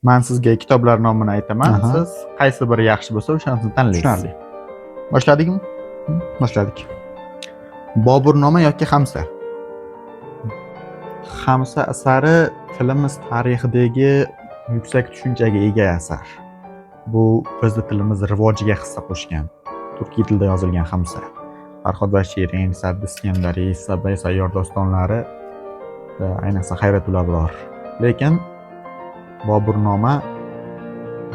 Man sizga kitoblar nomini aytaman. Aha. Siz qaysi biri yaxshi bo'lsa, o'shanisini tanlaysiz. Tushunarli. Boshladikmi? Boshladik. Boburnoma yoki Hamsa? Hamsa asari tilimiz tarixidagi yuksak tushunchaga ega asar. Bu bizni tilimiz rivojiga hissa qo'shgan. Turkiy tilda yozilgan Hamsa. Farhod va Shirin, Saddi Iskandariy, Sabay Sayyor dostonlari, ayniqsa Hayratul Abror. Lekin Boburnoma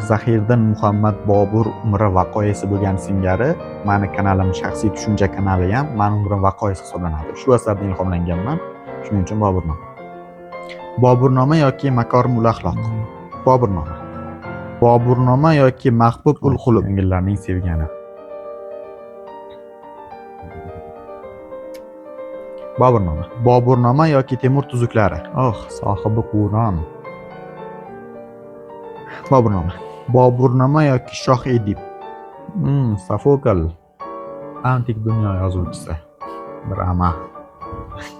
Zahiriddin Muhammad Bobur umri vaqoyasi bo'lgani singari mani kanalim shaxsiy tushuncha kanali ham mani umrim vaqoyasi hisoblanadi. Shu asardan ilhomlanganman. Shuning uchun Boburnoma. Boburnoma yoki Makorimul axloq. Boburnoma. Boburnoma yoki Mahbub ul Qulub. Ko'ngillarning sevgani. Boburnoma. Boburnoma yoki Temur tuzuklari. Oh, sohibi Qur'on. Boburnoma. Boburnoma yoki Shoh Edip. Sofokl. Antik dunyo yozuvchisi. Drama.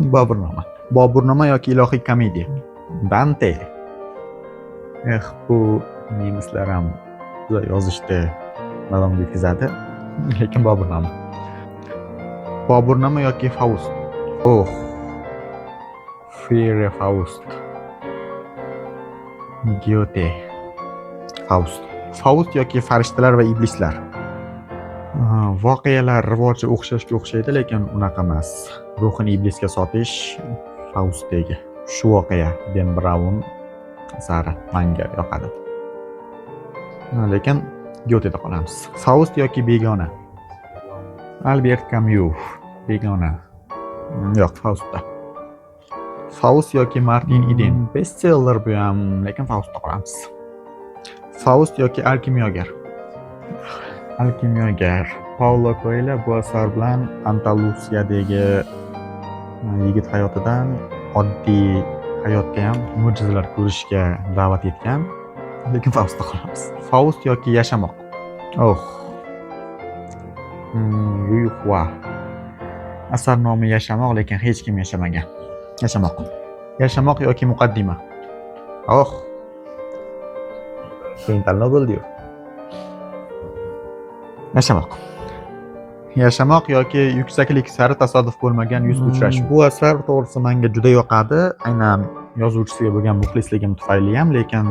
Boburnoma. Boburnoma yoki Ilohiy komediya. Dante. Eh, bu nemislar ham juda yozishdi, malomga yetkazadi. Lekin Boburnoma. Boburnoma yoki Faust. Oh. Fire Faust. Gyote. Faust. Faust yoki Farishtalar va iblislar. Voqealar rivoji o'xshashga o'xshaydi, lekin unaqa emas. Ruhini iblisga sotish Faustdagi shu voqea Den Braun asari menga yoqadi. Lekin Gyoteda qolamiz. Faust yoki Begona. Albert Camus, Begona. Yo'q, Faustda. Faust yoki Martin Eden. Bestseller bu ham, lekin Faustda qolamiz. Faust yoki Alkimyogar. Alkimyogar. Paulo Coelho bu asar bilan Andalusiyadagi yigit hayotidan oddiy hayotda ham mo'jizalar ko'rishga da'vat etgan. Lekin Faustda qolamiz. Faust yoki Yashamoq. Oh. Yuhua. Asar nomi Yashamoq, lekin hech kim yashamagan. Yashamoq. Yashamoq yoki Muqaddima. Oh. Qiyin tanlov bo'ldi-yu. Yashamoq. Yashamoq yoki Yuksaklik sari tasodif bo'lmagan 100 uchrashuv. Bu asar to'g'risi menga juda yoqadi. Aynan yozuvchisiga bo'lgan muxlisligim tufayli ham, lekin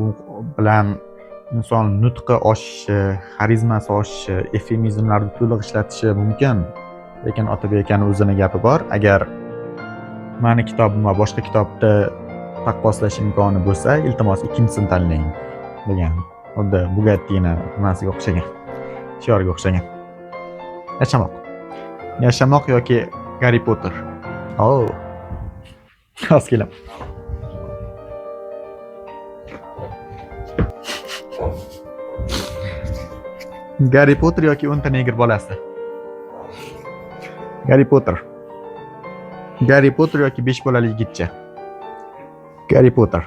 u bilan inson nutqi oshishi, xarizmasi oshishi, efemizmlarni to'liq ishlatishi mumkin. Lekin Otabek akani o'zini gapi bor. Agar mani kitobim va boshqa kitobni taqqoslash imkoni bo'lsa, iltimos ikkinchisini tanlang degan. Xuddi Bugattini nimasiga o'xshagan, shiorga o'xshagan. Yashamoq. Yashamoq yoki Garri Potter. Oh. Hozir kelaman. Garri Potter yoki 10 ta negr bolasi. Garri Potter. Garri Potter yoki 5 bolali yigitcha. Garri Potter.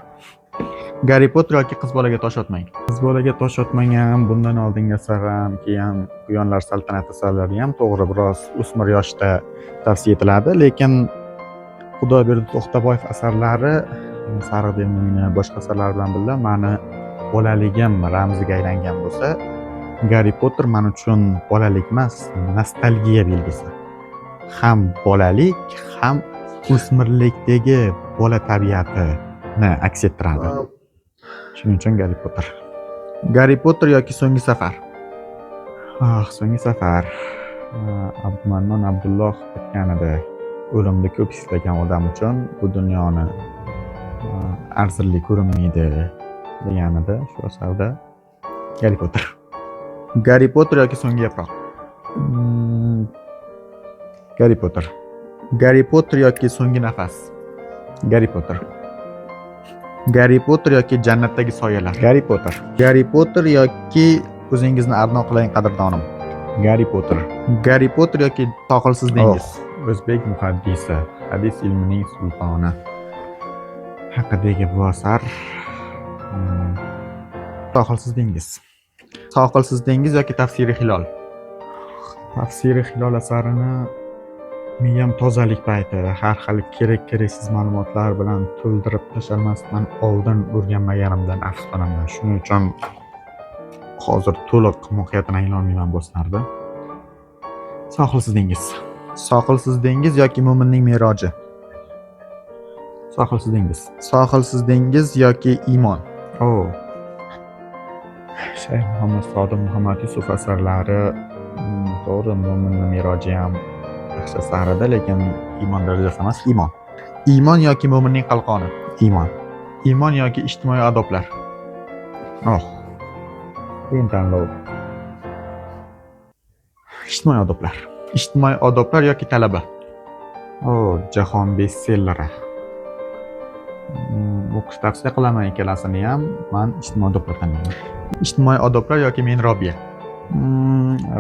Garri Potter yoki Qiz bolaga tosh otmang. Qiz bolaga tosh otmang ham, bundan oldingi asar ham, keyin Quyonlar saltanati asarlari ham to'g'ri biroz o'smir yoshda tavsiya etiladi, lekin Xudoyberdi To'xtaboyev asarlari Sariq demonini boshqa asarlar bilan birga mani bolaligim ramziga aylangan bo'lsa, Garri Potter men uchun bolalik emas, nostalgiya belgisi. Ham bolalik, ham o'smirlikdagi bola tabiatini aks ettiradi. Shuning uchun Garri Potter. Garri Potter yoki So'nggi safar. Ah, So'nggi safar. Abdumannon Abdulloh aytgan edi, o'limni ko'p hislagan odam uchun bu dunyoni arzirli ko'rinmaydi degan edi shu asarda. Garri Potter. Garri Potter yoki So'nggi yaproq. Garri Potter. Garri Potter yoki So'nggi nafas. Garri Potter. Garri Potter yoki Jannatdagi soyalar. Garri Potter. Garri Potter yoki O'zingizni arno qiling qadrdonim. Garri Potter. Garri Potter yoki Sohilsiz dengiz. Oh, o'zbek muhaddisi, hadis ilmining sultoni haqidagi bu asar Sohilsiz dengiz. Sohilsiz dengiz yoki Tafsiri Hilol. Tafsiri Hilol asarini Miyam tozalik payti har xil kerak-keraksiz ma'lumotlar bilan to'ldirib tashalmasdan oldin o'rganmaganimdan afsuslanaman. Shuning uchun hozir to'liq mohiyatini anglolmayman bu asarni. Sohilsiz dengiz. Sohilsiz dengiz yoki Mo'minning meroji. Sohilsiz dengiz. Sohilsiz dengiz yoki Iymon. Oh. Shayx Muhammad Sodiq Muhammad Yusuf asarlari, to'g'ri, Mo'minning meroji ham yaxshi asar edi, lekin Iymon darajasi emas, Iymon. Iymon yoki Mo'minning qalqoni. Iymon. Iymon yoki Ijtimoiy odoblar. Oh. Qiyin tanlov. Ijtimoiy odoblar. Ijtimoiy odoblar yoki Talaba. Oh, jahon bestselleri. O'qish tavsiya qilaman ikkalasini ham. Man Ijtimoiy odoblar tanlayman. Ijtimoiy odoblar yoki Men Robiya.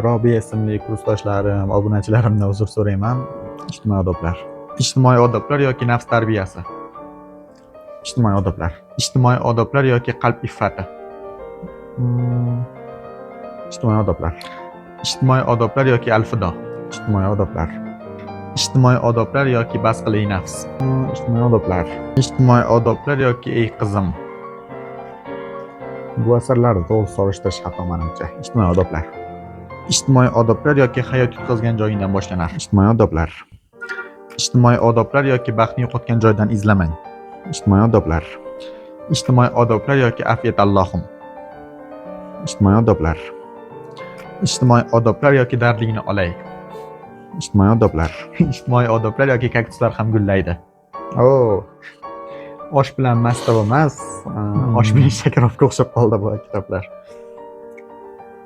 Robiya ismli kursdoshlarim, obunachilarimdan uzr so'rayman. Ijtimoiy odoblar. Ijtimoiy odoblar yoki Nafs tarbiyasi. Ijtimoiy odoblar. Ijtimoiy odoblar yoki Qalb iffati. Ijtimoiy odoblar. Ijtimoiy odoblar yoki Alfido. Ijtimoiy odoblar. Ijtimoiy odoblar yoki Bas qil ey nafs. Ijtimoiy odoblar. Ijtimoiy odoblar yoki Ey qizim. Bu asarlarni to'g'ri solishtirish xato menimcha. Ijtimoiy odoblar. Ijtimoiy odoblar yoki Hayot yutqazgan joyingdan boshlanar. Ijtimoiy odoblar. Ijtimoiy odoblar yoki Baxtni yo'qotgan joydan izlamang. Ijtimoiy odoblar. Ijtimoiy odoblar yoki Afv et Allohim. Ijtimoiy odoblar. Ijtimoiy odoblar yoki Dardingni olay. Ijtimoiy odoblar. Ijtimoiy odoblar yoki Kaktuslar ham gullaydi. Oh. Osh bilan mastava emas, osh bilan shakarobga o'xshab qoldi bu kitoblar.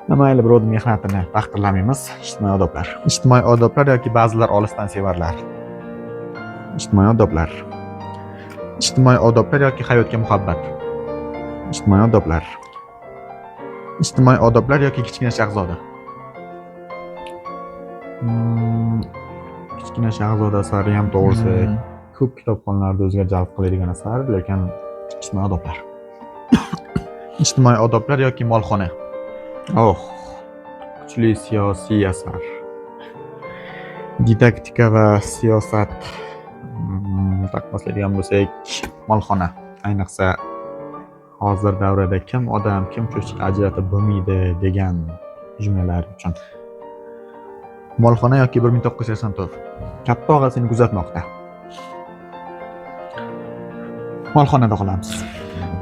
Mayli, birovning mehnatini tahqirlamaymiz. Ijtimoiy odoblar. Ijtimoiy odoblar yoki Ba'zilar olisdan sevarlar. Ijtimoiy odoblar. Ijtimoiy odoblar yoki Hayotga muhabbat. Ijtimoiy odoblar. Ijtimoiy odoblar yoki Kichkina shahzoda. Kichkina shahzoda asari ham, to'g'risi, ko'p kitobxonlarni o'ziga jalb qiladigan asar, lekin Ijtimoiy odoblar. Ijtimoiy odoblar yoki Molxona. Oh, kuchli siyosiy asar. Didaktika va siyosat taqqoslaydigan bo'lsak, Molxona. Ayniqsa hozir davrida kim odam, kim cho'chqa ajratib bo'lmaydi degan jumlalar uchun. Molxona yoki 1984. Katta og'a seni kuzatmoqda. Molxonada qolamiz.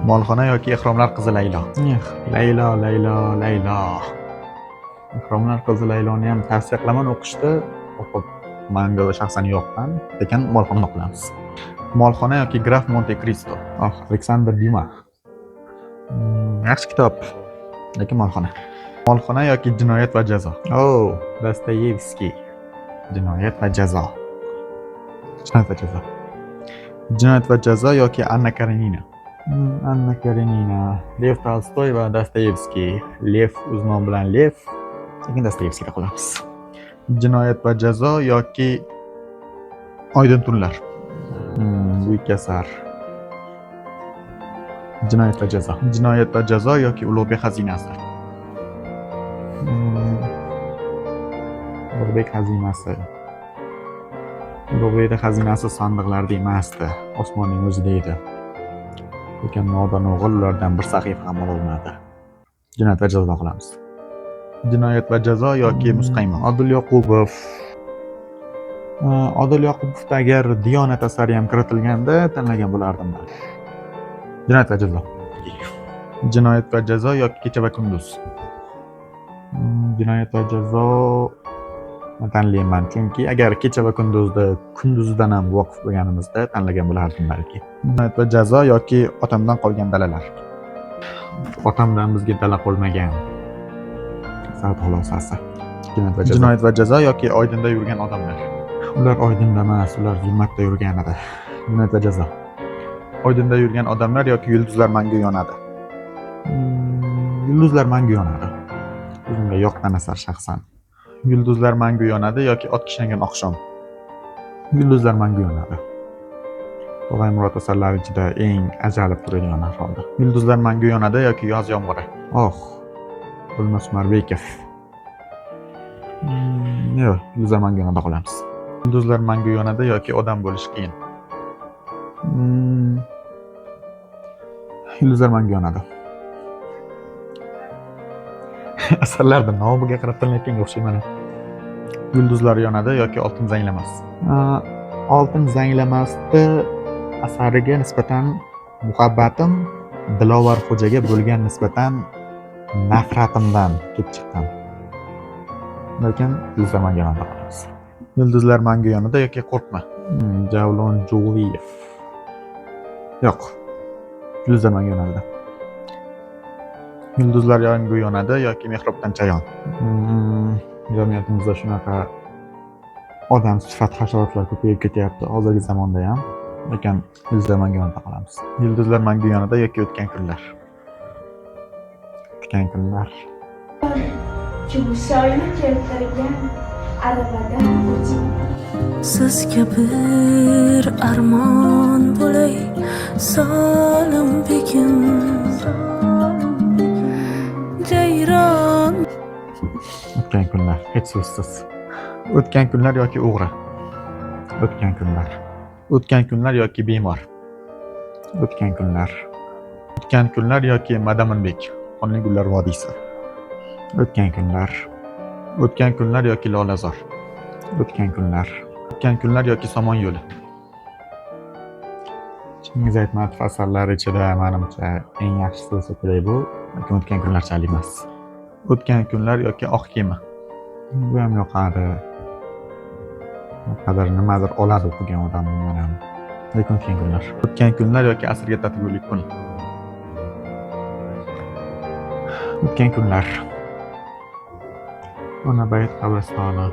Molxona yoki Ehromlar qizi Laylo. Eh, Laylo, Laylo, Laylo. Ehromlar qizi Layloni ham tavsiya qilaman o'qishni. O'qib, manga shaxsan yoqqan, lekin Molxonada qolamiz. Molxona yoki Graf Monte Kristo. Oh, Aleksandr Dyuma. Yaxshi kitob, lekin Molxona. Molxona yoki Jinoyat va jazo. Oh, Dostoyevskiy. Jinoyat va jazo. Jinoyat va jazo. Jinoyat va jazo yoki Anna Karenina. Anna Karenina, Lev Tolstoy va Dostoyevskiy. Lev o'z nomi bilan Lev, lekin Dostoyevskiyda qolamiz. Jinoyat va jazo yoki Oydin tunlar. Bu ikki asar. Jinoyat va jazo. Jinoyat va jazo yoki Ulug'bek xazinasi. Ulug'bek xazinasi. Ulug'bekda xazinasi sandiqlarda emasdi, osmonning o'zida edi. Lekin nodon o'g'il ulardan bir sahifa ham ololmadi. Jinoyat va jazo qilamiz. Jinoyat va jazo yoki Muzqaymoq. Odil Yoqubov. Odil Yoqubovda agar Diyonat asari ham kiritilganda tanlagan bo'lardim man. Jinoyat va jazo. Jinoyat va jazo yoki Kecha va kunduz. Jinoyat va jazo tanlayman, chunki agar Kecha va kunduzni kunduzidan ham voqif bo'lganimizda tanlagan bo'lardim balki. Jinoyat va jazo yoki Otamdan qolgan dalalar. Otamdan bizga dala qolmagan. Asar xulosasi. Jinoyat va jazo. Jinoyat va jazo yoki Oydinda yurgan odamlar. Ular oydinda emas, ular zulmatda yurgan edi. Jinoyat va jazo. Oydinda yurgan odamlar yoki Yulduzlar mangu yonadi. Yulduzlar mangu yonadi. O'zimga yoqqan asar shaxsan. Yulduzlar mangu yonadi yoki Ot kishnagan oqshom. Yulduzlar mangu yonadi. Tog'ay Murod asarlari ichida eng ajralib turadigan har holda. Yulduzlar mangu yonadi yoki Yoz yomg'iri. Oh, O'lmas Umarbekov. Yo'q, Yulduzlar mangu yonadi qolamiz. Yulduzlar mangu yonadi yoki odam bo'lish qiyin. Yulduzlar mangu yonadi. Asarlarni nomiga qarab tanlayotganga o'xshayman. Yulduzlar yonadi yoki oltin zanglamas. Oltin zanglamasdi asariga nisbatan muhabbatim Dilovar Xo'jaga bo'lgan nisbatan nafratimdan kelib chiqqan. Lekin yulduzlar mangu yonadi qolamiz. Yulduzlar mangu yonadi yoki qo'rqma. Javlon Jo'g'liyev. Yo'q. Yulduzlar mangu yonadi. Yulduzlar mangu yonadi yoki mehrobdan chayon. Jamiyatimizda shunaqa odam sifat hasharotlar ko'payib ketyapti hozirgi zamonda ham. Lekin yulduzlar mangu yonadi qolamiz. Yulduzlar mangu yonadi yoki o'tgan kunlar. O'tgan kunlar. Kumushsoyni keltirgan aravadan o'ting. Sizga bir armon bo'lay, zolim begim, jayron. O'tgan kunlar, hech so'zsiz. O'tgan kunlar yoki o'g'ri. O'tgan kunlar. O'tgan kunlar yoki bemor. O'tgan kunlar. O'tgan kunlar yoki Madaminbek. Qonli gullar vodiysi. O'tgan kunlar. O'tgan kunlar yoki Lolazor. O'tgan kunlar. O'tgan kunlar yoki Somon yo'li. Chingiz Aytmatov asarlari ichida manimcha eng yaxshisi bo'lsa kerak bu, lekin o'tgan kunlarchalik emas. O'tgan kunlar yoki Oq kema. Bu ham yoqadi. Qadar nimadir oladi o'qigan odam bundan ham. Lekin o'tgan kunlar. O'tgan kunlar yoki asrga tatigulik kun. O'tgan kunlar. Ona bayt qabristoni.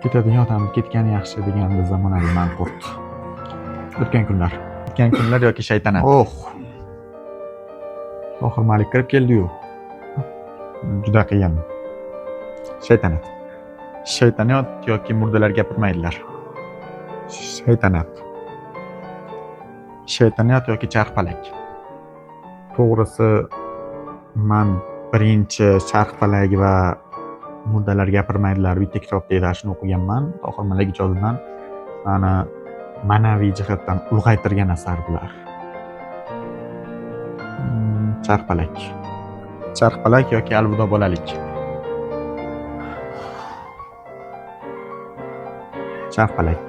Ketadigan odam ketgani yaxshi degandi zamonaviy manqurt. O'tgan kunlar. O'tgan kunlar yoki shaytanat. Oh. Tohir Malik kirib keldi-yu. Juda qiyin. Shaytanat. Shaytanat yoki murdalar gapirmaydilar. Shaytanat. Shaytanat yoki charxpalak. To'g'risi, man birinchi charxpalak va murdalar gapirmaydilar bitta kitobda edi, shuni o'qiganman. Tohir Malik ijodidan mani ma'naviy jihatdan ulg'aytirgan asar bular. Charxpalak. Charxpalak yoki Alvido bolalik. Charxpalak.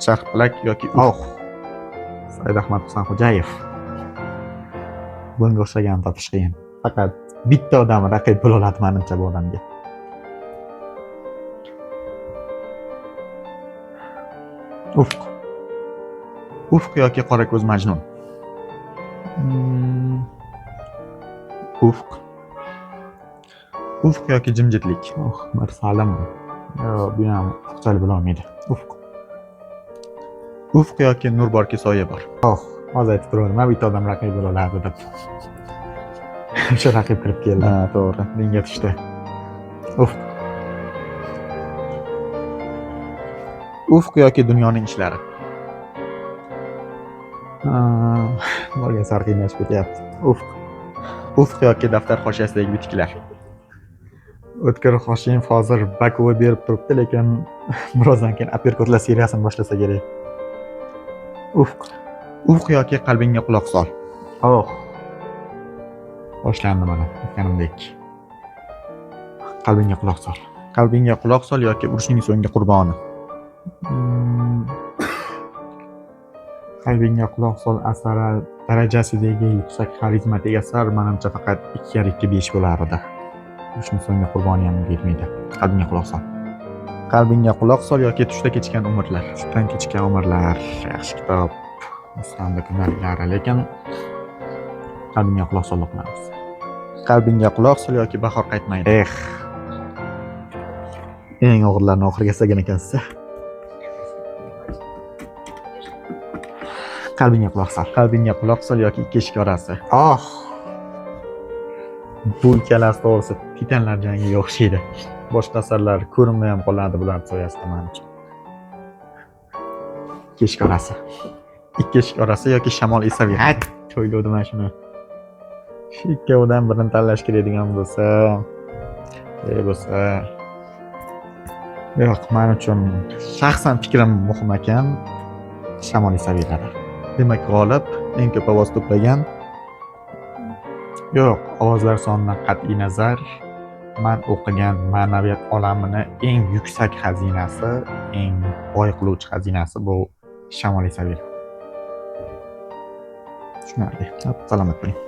Charxpalak yoki Oh. Said Ahmad Husanxo'jayev. Bunga o'xshagan topish qiyin. Faqat bitta odam raqib bo'la oladi menimcha bu odamga. Ufq. Ufq yoki Qorako'z Majnun. Ufq. Ufq yoki jimjitlik. Oh, Mirsalim. Yo, bu ham ufqchalik bo'la olmaydi. Ufq. Ufq yoki nur borki soya bor. Oh, hozir aytib turibman, man bitta odam raqib bo'la oladi deb. O'sha raqib kirib keldi. Ha, to'g'ri, menga tushdi. Ufq. Ufq yoki dunyoning ishlari. Borgan sari qiynalishib ketyapti. Ufq. Ufq yoki daftar hoshiyasidagi bitiklar. O'tkir Hoshimov hozir Bakuva berib turibdi, lekin birozdan keyin uppercutlar seriyasini boshlasa kerak. Ufq. Ufq yoki qalbingga quloq sol. Oh. Boshlandi mana, aytganimdek. Qalbingga quloq sol. Qalbingga quloq sol yoki urushning so'nggi qurboni. Qalbingga quloq sol asari darajasidagi yuksak xarizmatik asar manimcha faqat 2,5 bo'lar edi. Urushning so'nggi qurboni ham yetmaydi. Qalbingga quloq sol. Qalbingga quloq sol yoki tushda kechgan umrlar. Tushdan kechgan umrlar yaxshi kitob. Mustanda kunliklari, lekin qalbingga quloq sol qilamiz. Qalbingga quloq sol yoki bahor qaytmaydi. Eh. Eng og'irlarini oxiriga solgan ekansiz. Qalbingga quloq sol. Qalbingga quloq sol yoki ikki eshik orasi. Oh. Bu ikkalasi to'g'risi titanlar jangiga o'xshaydi. Boshqa asarlar ko'rinmay ham qoladi bular soyasida menimcha. Ikki eshik orasi. Ikki eshik orasi yoki shamol esaver. Ha, o'ylovdim mana shuni. Shu ikkovidan birini tanlash kerak degan bo'lsa, kerak bo'lsa, Yo'q, men uchun shaxsan fikrim muhim ekan. Shamol esaveriladi. Demak, g'olib eng ko'p ovoz to'plagan. Yo'q, ovozlar sonidan qat'iy nazar, man o'qigan ma'naviyat olamini eng yuksak xazinasi, eng boy qiluvchi xazinasi bu Shamol esaveradi. Tushunarli. Salomat bo'ling.